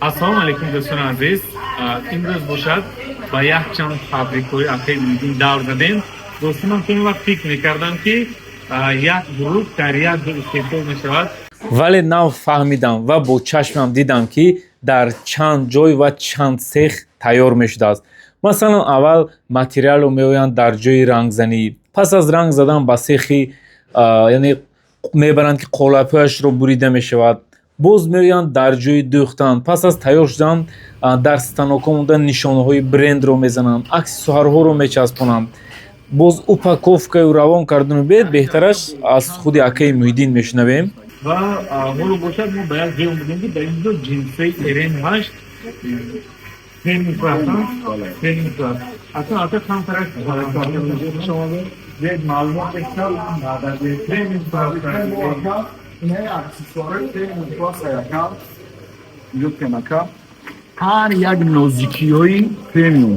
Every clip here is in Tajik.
Ассалому алайкум, дӯстони азиз. Имрӯз бошад, ба якчанд фабрикҳои акаи Муҳиддин давр задем. Дӯстон, ман то ин вақт фикр мекардам, ки як гурӯҳ дар як ҷо истеҳсол мешавад, вале нав фаҳмидам ва бо чашмам дидам, ки дар чанд ҷой ва чанд сех тайёр мешудааст. Масалан, аввал материалро меоянд дар ҷои рангзанӣ, пас аз ранг задан ба сехи яъне мебаранд, ки қолабҳояшро бурида мешавад. Боз меоянд дар ҷои дӯхтан, пас аз тайёр шудан дар станокҳо монда нишонаҳои брендро мезананд, аксессуарҳоро мечаспонанд, боз упаковкаю равон кардану. Бед, беҳтараш аз худи акаи Муҳиддин мешунавем. Ва ҳоло бошад, мо ба як ҷой омадем, ки дар ин ҷо ҷинсҳои РМ8 премиум класс, премиум класс. Аслан ака камтарак маълумот бештар премиум класс. Инаи аксессуарҳои премиум класса, яка ҷудкенака, ҳар як нозикиҳои премиум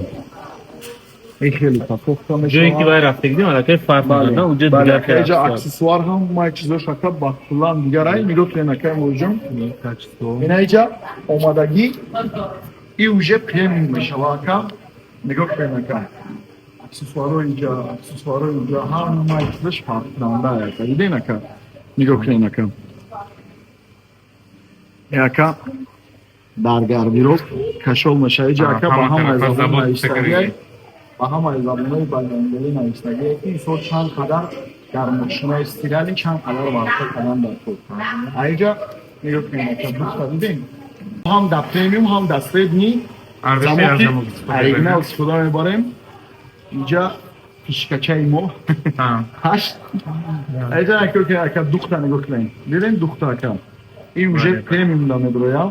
е хеле упаковка мешавад. Ҷое ки вай рафтагидем, аллакай фарқ мекунад, унҷо дигар. Инҷа аксессуар ҳам май чизош, ака, ба куллан дигарай. Нигоҳ кунед, акай Муҳиҷон, ина иҷа омадагӣ и уже премиум мешава, ака. Нигоҳ кунед, ака, аксессуарҳои иҷа, аксессуарҳои иҷа, ҳамаи чизош фарқкунанда, ака. Диден, ака? Нигоҳ кунед, ака. Ака, дар гардероб кашол мешава иҷа, ака. Ба ҳамаи забон навиштагиай, ба ҳамаи забонҳои байналмилалӣ навиштагие, ки мисол чанд қадар дар мошинаи стиралӣ чанд қадар вақта кадан дар кор. Аиҷа нигоҳ кунед, ака, духта дидем, ҳам дар премиум, ҳам дар средний замоки оригинал истифода мебарем. Инҷа фишкачаи мо ҳашт. Аиҷа ака, духта нигоҳ кунед, дидем, духта, ака, ин уже премиум да медроям.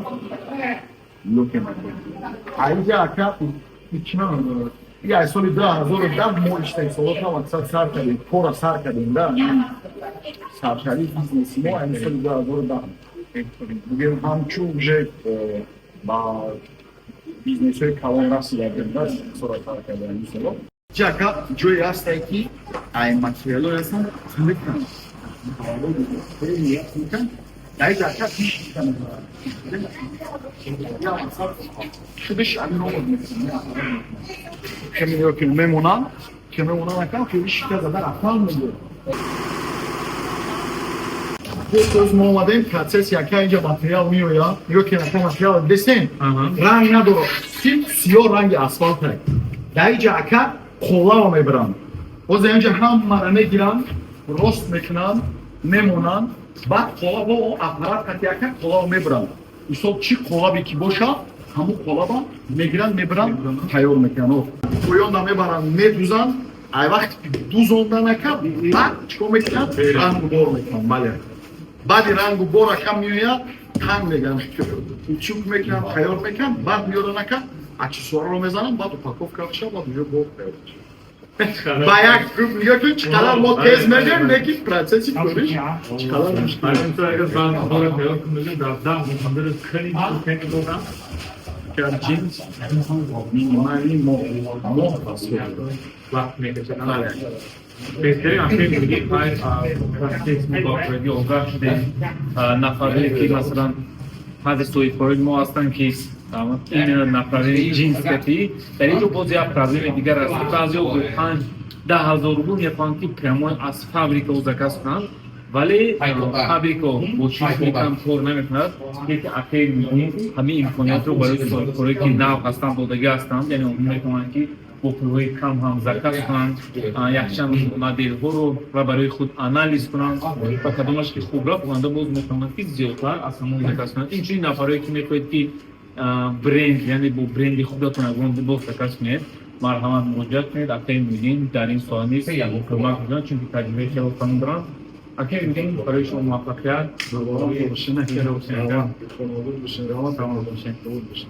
Нигоҳ кунед, аиҷа, ака, чӣ намедонад. И аз соли 2010 мо истеҳсолот мақсад сар кардем, кора сар кардем да. Саршави бизнеси мо ами соли 2010 бугем, ҳамчун уже ба бизнесҳои калон расидагем да, сора сар кардем мисоло. Ҷака ҷое ҳастае, ки ай материалҳое ҳастанд, мекунанд дар ҷака. Я мақсад худаш амин омод мекунад, ки мемонанд, ки мемонанд, ака, ки шика зада рафтан мегӯяд. Боз мо омадем, процесс яка инҷа материал меояд. Нигоҳ ки, ака, материал десен ранг надорад, сип сиёҳ, ранги асфалт. Дар инҷа, ака, қоларо мебаранд, боз инҷа ҳамаро мегиранд, рост мекунанд, мемонанд, баъд қолабо аппарат қати, ака, қоларо мебаранд. Мисол, чӣ қолабе ки бошад, ҳамун қолаба мегиранд, мебаранд, тайёр мекунанд, поёнда мебаранд, медузанд. Ай вақте ки дузондан, ака, баъд чикор мекунанд? Рангу бор мекунанд. Бале, баъди рангу бор, ака, меояд, танг меган, чук мекунанд, тайёр мекунанд, баъд меоранд, ака, аксессуарро мезананд, баъд упаковка мешавад, баъд уже бор тайёр мешавад. Ба як нигоҳ кун, чӣ қадар мо тез мегӯем, лекин процесси кориш чӣ қадар мушкил. Дар 10 рӯз. Ҷинс минимальный моҳ моҳ. Вақт мекашад. Беҳтарин, акаи Муҳиддин. Ман процесс мудофиагӣ огаҳ шудем. Нафарое ки, масалан, баъзе соҳибкорои мо ҳастанд, ки именно направление ҷинс кати, дар ин ҷо боз як проблеми дигар аст, ки баъзеҳо бо 5-10 ҳазор рубл мехоҳанд, ки прямо аз фабрика заказ кунанд, вале фабрика бо чизи кам кор намекунад. Лекин акаи Муҳиддин ҳамин имкониятро барои соҳибкорое ки нав ҳастанд додагӣ ҳастанд, яъне онҳо метавонанд, ки бо пулҳои кам ҳам заказ кунанд якчанд моделҳоро ва барои худ анализ кунанд ва кадомаш ки хуб рафт, оянда боз метавонанд, ки зиёдтар аз ҳамон заказ кунанд. Инчунин нафарое ки мехоҳед, ки бренд, яъне бо бренди худатон ягон либос заказ кунед, марҳамат, муроҷиат кунед. Акаи Муҳиддин дар ин соҳа низ кӯмак мекунанд, чунки таҷрибаи хело калон доранд. Акаи Муҳиддин, барои шумо муваффақият. Бошед.